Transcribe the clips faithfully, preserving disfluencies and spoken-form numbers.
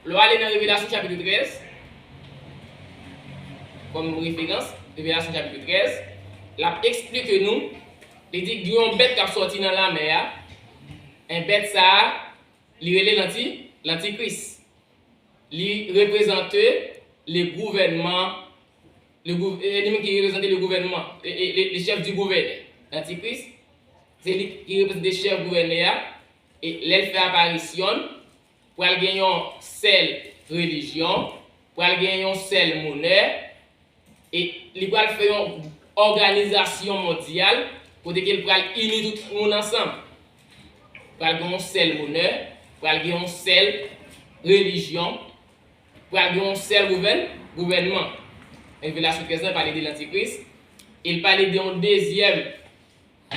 Lè w ale nan Revelasyon chapit trèz, kòm referans, Revelasyon chapit trèz, l ap eksplike nou, li di gen yon bèt k ap sòti nan lanmè a, e bèt sa a, li rele lanti, lantikris. Li reprezante le gouvènman, le gouv, e, li menm ki reprezante le gouvènman, e, e, le, le chèf di gouvènè. Lantikris, se li ki reprezante chèf gouvènè a, e lè l fè aparisyon l, pral gen yon sèl relijyon, pral gen yon sèl monè, e li pral fè yon òganizasyon mondyal kote ke l pral ini tout moun ansanm. Pral gen yon sèl monè, pral gen yon sèl relijyon, pral gen yon sèl gouvèn, gouvènman. Revelasyon trèz la pale de lantikris, e l pale de yon dezyèm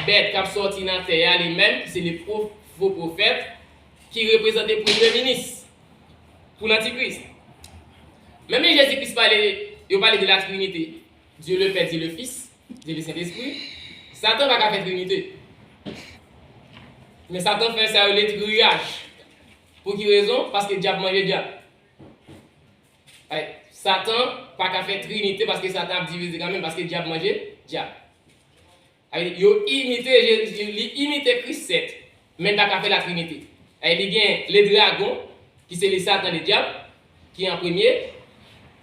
bèt k ap sòti nan tè a li menm, ki se le fo pwofèt, ki reprezante premye minis pou lantikris. Menm lè Jezi Kris pale, yo pale de la Trinité, Dieu le Père, Dieu le Fils, Dieu le Saint-Esprit, Satan pa ka fè Trinité. Men Satan fè sa yo rele triyaj. Pou ki rezon? Paske dyab manje dyab. Ay, Satan pa ka fè Trinité paske Satan ap divize kanmenm, paske dyab manje dyab. Sa vle di, yo imite Jezi, li imite Kris, sèt, men l pa ka fè la Trinité. Sa vle di, li gen le dragon, ki se le Satan, le dyab, ki an premye.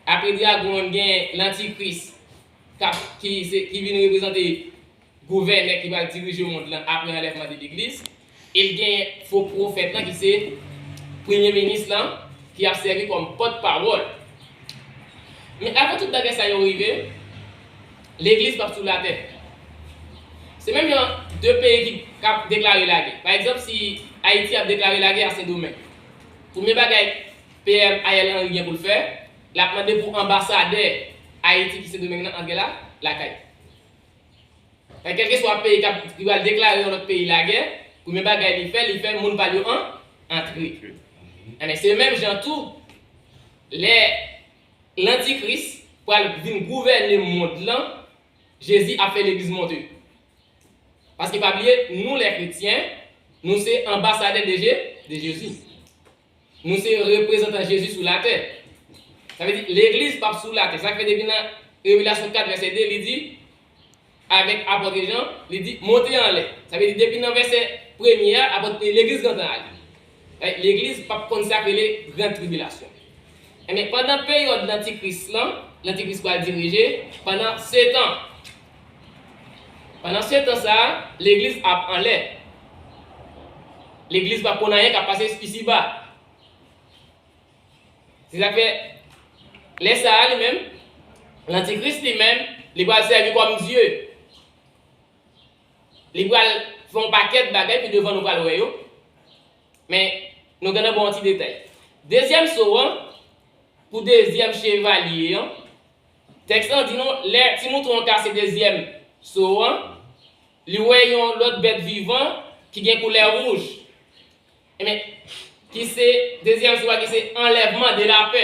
Apre dragon an, gen lantikris, k ap, ki se, ki vin reprezante gouvènè ki pral dirije mond lan apre anlèvman de legliz. E l gen fo pwofèt lan ki se premye minis lan, ki ap sèvi kòm pòtpawòl. Men avan tout bagay sa yo rive, legliz p ap sou latè. Se menm jan de peyi ki, k ap deklare lagè. Pa egzanp, si Ayiti ap deklare lagè a Sendomeng, premye bagay P M Ariel Henry gen pou l fè, l ap mande pou anbasadè Ayiti ki Sendomeng nan antre la, lakay. Men kèlkeswa peyi k ap, ki pral deklare yon lòt peyi lagè, premye bagay li fè, li fè moun pa l yo an, antre. Enben, se menm jan tou, lè lantikris pral vin gouvène mond lan, Jezi ap fè legliz monte. Paske pa bliye, nou lè kretyen, nou se anbasadè de Je, de Jezi. Nou se reprezantan Jezi sou latè. Sa vle di, legliz p ap sou latè. Sa k fè depi nan Revelasyon kat vèsè de, li di, avèk apòt Jan, li di, monte anlè. Sa vle di, depi nan vèsè premye a, apòt, legliz gentan ale. Legliz p ap konn sa k rele gran tribilasyon. Enben, pandan peryòd lantikris lan, lantikris pral dirije, pandan setan. Pandan setan sa a, legliz ap anlè. Legliz p ap konn anyen k ap pase isiba. Se sa k fè, lè sa a li menm, lantikris li menm, li pral sèvi kòm dye. Li pral fè yon pakèt bagay, pi devan nou pral wè yo. Men, nou gentan ba w yon ti detay. Dezyèm so an, pou dezyèm chevalye an, tèks lan di nou, lè ti mouton an kase dezyèm so an, li wè yon lòt bèt vivan ki gen koulè wouj. Enben, ki se dezyèm so a, ki se anlèvman de lapè.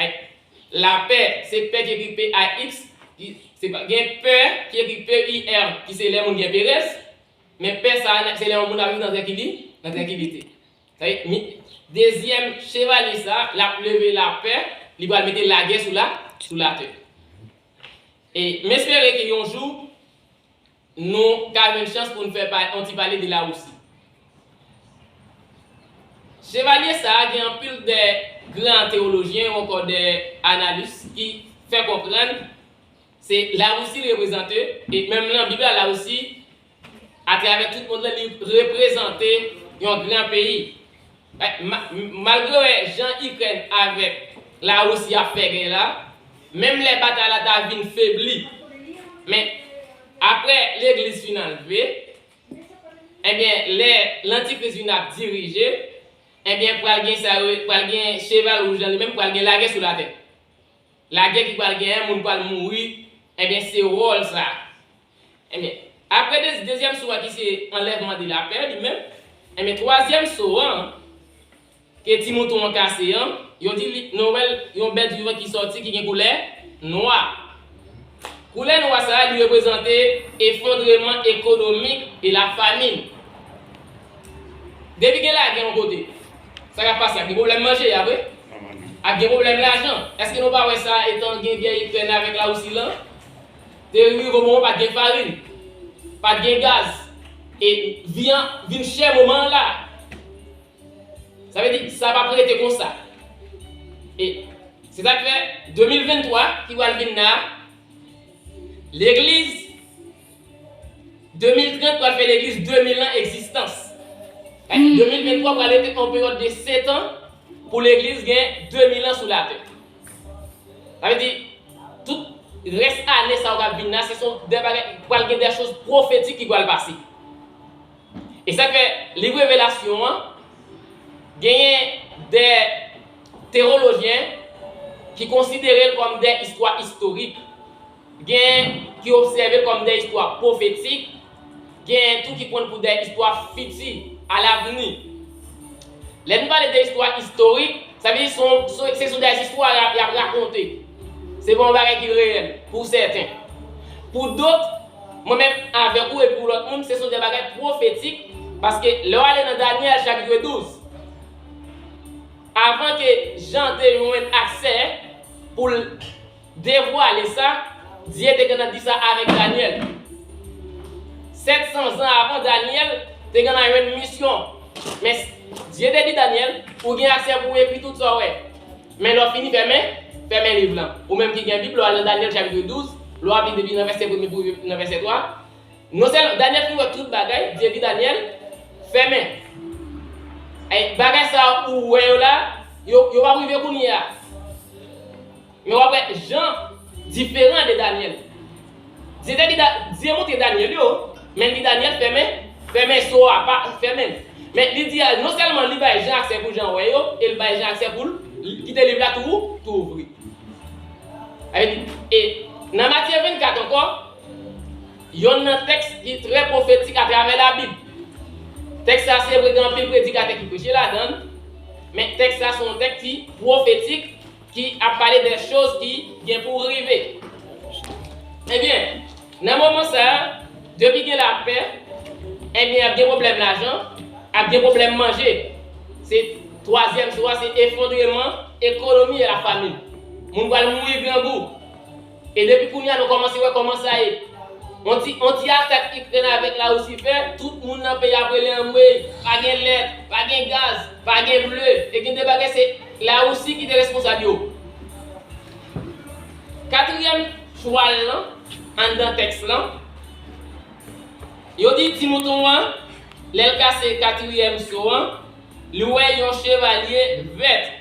Ay, lapè, se pè ki ekri P A X, ki, se pa, gen pè ki ekri P I R, ki se lè moun gen perèz, men pè sa a, se lè yon moun ap viv nan trankili, nan trankilite. Sa vle di, mi, dezyèm chevalye sa a, l ap leve lapè, li pral mete lagè sou la, sou latè. E m espere ke yon jou, nou ka jwenn chans pou n fè pa, yon ti pale de Larisi. Chevalye sa a gen anpil de gran teyolojyen ou ankò de analis ki fè konprann se Larisi l reprezante, e menm nan Bib la, Larisi, atravè tout mond lan, li reprezante yon gran peyi. Ma, malgre w wè jan Ikrèn avèk Larisi ap fè gè la, menm lè batay la ta vin febli, men apre legliz fin anlve, ebyen, lè lantikris vin ap dirije, ebyen, pral gen sa yo, pral gen cheval wouj lan li menm, pral gen lagè sou latè. Lagè ki pral genyen, moun pral mouri, ebyen, se wòl sa. Ebyen, apre de, dezyèm so a ki se anlèvman de lapè li menm, ebyen, twazyèm so an, ke ti mouton an kase an, yo di li, nou wè l, yon bèt vivan ki sòti ki gen koulè nwa. Koulè nwa sa a, li reprezante efondreman ekonomik e lafamin. Depi gen lagè yon kote, Sa k ap pase? Ap gen pwoblèm manje, a vre? Ap gen pwoblèm lajan. Èske nou pa wè sa, etan gen gè Ikrèn avèk Larisi lan? Te rive yon moman pa t gen farin, pa t gen gaz, e vi an vin chè moman an la. Sa vle di, sa p ap rete konsa. E se sa k fè de mil venntwa ki pral vin la, legliz de mil trant pral fè legliz de mil an egzistans. De mil venntwa pral rete yon peryòd de sèt an pou legliz gen de mil an sou latè. Sa vle di, tout rès ane sa yo k ap vin la, se son de bagay, pral gen de choz pwofetik ki pral pase. E sa k fè liv Revelasyon an, genyen de teyolojyen ki konsidere l kòm de istwa istorik, gen ki obsève l kòm de istwa pwofetik, gen tou ki pran l pou de istwa fiti, alavni. Lè nou pale de istwa istorik, sa vle di se yon, se, se sou de istwa y ap, y ap rakonte. Se pa yon bagay ki reyèl, pou sèten. Pou dòt, mwen menm avèk ou epi pou lòt moun, se sou de bagay pwofetik, paske lè w ale nan Danyèl chapit douz, avan ke Jan te jwenn aksè pou l devwale sa, Dye te gentan di sa avèk Danyèl. Sèt san zan avan, Danyèl te gentan jwenn misyon. Men Dye te di Danyèl, ou gen aksè pou w ekri tout sa w wè. Men lè w fini, fèmen, fèmen liv lan. Ou menm ki gen Bib, lè w al nan Danyèl chapit douz, lè w ap li depi nan vèsè premye pou rive nan vèsè twa, non sèlman Danyèl fin wè tout bagay, Dye di Danyèl, fèmen. Ey, bagay sa ou wè yo la, yo, yo p ap rive kounye a. Men w ap wè Jan diferan de Danyèl. Dye te di Da-, Dye montre Danyèl yo, men li di Danyèl fèmen, fèmen so a, pa fèmen l. Men li di a, non sèlman li bay Jan aksè pou Jan wè yo, e l bay Jan aksè pou l kite liv la tou, tou ouvri. Sa vle di, e nan Matye vennkat ankò, yonn nan tèks ki trè pwofetik atravè Labib. Tèks sa, se vre, gen anpil predikatè ki preche ladan l, men tèks sa se yon tèks ki pwofetik, ki ap pale de choz ki gen pou rive. Ebyen, nan moman sa a, depi gen lapè, ebyen, ap gen pwoblèm lajan, ap gen pwoblèm manje. Se twazyèm so a, se efondreman ekonomi e lafami. Moun pral mouri grangou. E depi kounye a, nou kòmanse wè kòman sa ye. On ti, on ti atak Ikrèn avèk Larisi fè, tout moun nan peyi ap rele anmwey, pa gen lèt, pa gen gaz, pa gen ble. E gen de bagay se Larisi ki te responsab yo. Katriyèm chwal lan, anndan tèks lan, yo di ti mouton an, lè l kase katriyèm so an, li wè yon chevalye vèt.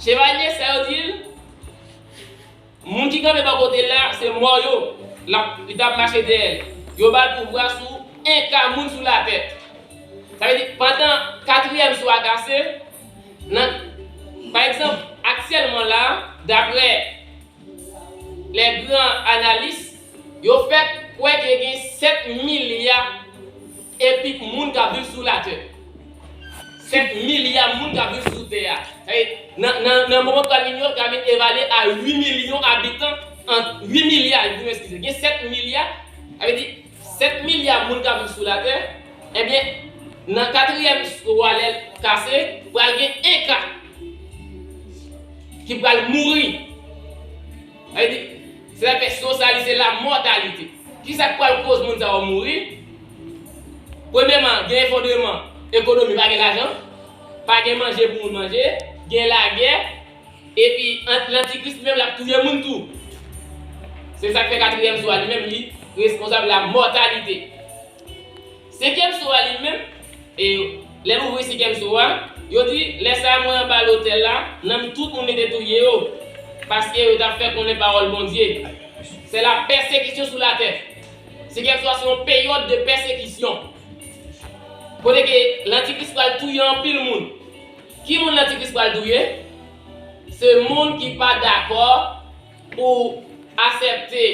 Chevalye sa yo di l, moun ki kanpe bò kote l la, se mò yo, l ap, li t ap mache dèyè l. Yo ba l pouvwa sou enka moun sou latè. Sa vle di, pandan katriyèm so a kase, nan, pa egzanp, aktyèlman la, daprè lè gran analis, yo fè kwè ke gen sèt milya epi moun k ap viv sou latè. Sèt milya moun k ap viv sou tè a. Sa vle di, nan, nan, nan moman k pral vini yo, l ka vin evalye a uit milyon abitan, ant uit milya, eskize, gen sèt milya, sa vle di, sèt milya moun k ap viv sou latè, ebyen, nan katriyèm so a lè l kase, pral gen enka ki pral mouri. Sa vle di, se sa k fè so sa li se lamòtalite. Kisa k pral koz moun sa yo mouri? Premyèman, gen efondreman ekonomi, pa gen lajan, pa gen manje pou moun manje, gen lagè, epi ant lantikris li menm l ap touye moun tou. Se sa k fè katriyèm so a li menm li responsab lamòtalite. Senkyèm so a li menm, e lè l ouvri senkyèm so a, yo di, lè sa a mwen anba lotèl la, nanm tout moun li te touye yo, paske yo t ap fè konnen pawòl Bondye. Se lapèsekisyon sou latè. Senkyèm so a se yon peryòd de pèsekisyon. Kote ke lantikris pral touye anpil moun. Ki moun lantikris pral touye? Se moun ki pa dakò pou aksepte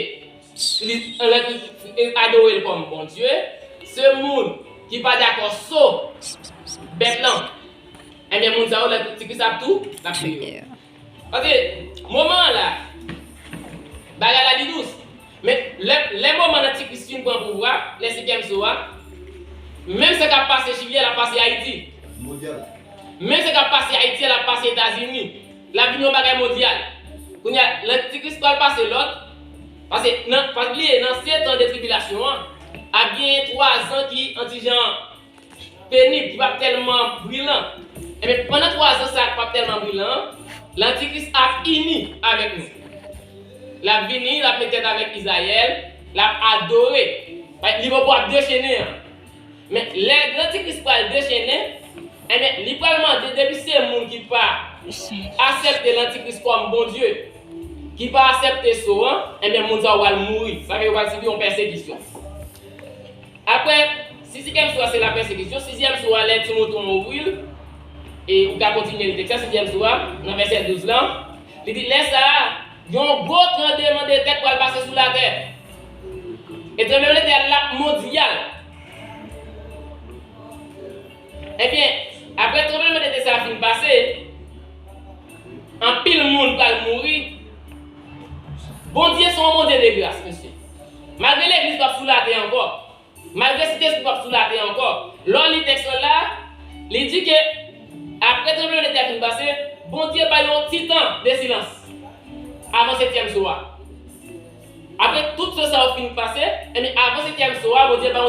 li, li adore l kòm Bondye, se moun ki pa dakò so bèt lan. Ebyen, moun sa yo, lè ti Kris ap tou, l ap touye yo. Paske, moman an la, bagay la li dous. Men, lè, lè moman nan ti Kris fin pran pouvwa, lè senkyèm so a, menm sa k ap pase Chili a, l ap pase Ayiti. Mondyal. Menm sa k ap pase Ayiti a, l ap pase Etazini. L ap vin yon bagay mondyal. Kounye a, lantikris pral pase lòd. Paske nan, pa bliye, nan sèt an de tribilasyon an, ap genyen twa zan ki antijan penib, ki p ap tèlman brilan. Ebyen, pandan twa zan sa a ki p ap tèlman brilan an, lantikris ap ini avèk nou. L ap vini, l ap met tèt avèk Izrayèl, l ap adore. Li poko ap dechennen an. Men lè lantikris pral dechennen, ebyen, li pral mande, depi se moun ki pa aksepte lantikris kòm Bondye, ki pa aksepte so an, ebyen, moun sa yo pral mouri. Sa vle di yo pral sibi yon pèsekisyon. Apre, sizyèm so a se la pèsekisyon. Sizyèm so a, lè Timote ouvri l, e ou ka kontinye li tèks la, sizyèm so a, nan vèsè douz lan, li di, lè sa a, yon gwo tranblemanntè pral pase sou latè. E tranblemanntè a, l ap mondyal. Ebyen, apre tranblemanntè sa a fin pase, anpil moun pral mouri. Bondye se yon Bondye de gras, mesye. Malgre legliz p ap sou latè ankò, malgre Sentespri p ap sou latè ankò, lè w li tèks lan la, li di ke apre tranblemanntè a fin pase, Bondye bay yon ti tan de silans avan setyèm so a. Apre tout so sa yo fin pase, ebyen, avan setyèm so a, Bondye bay yon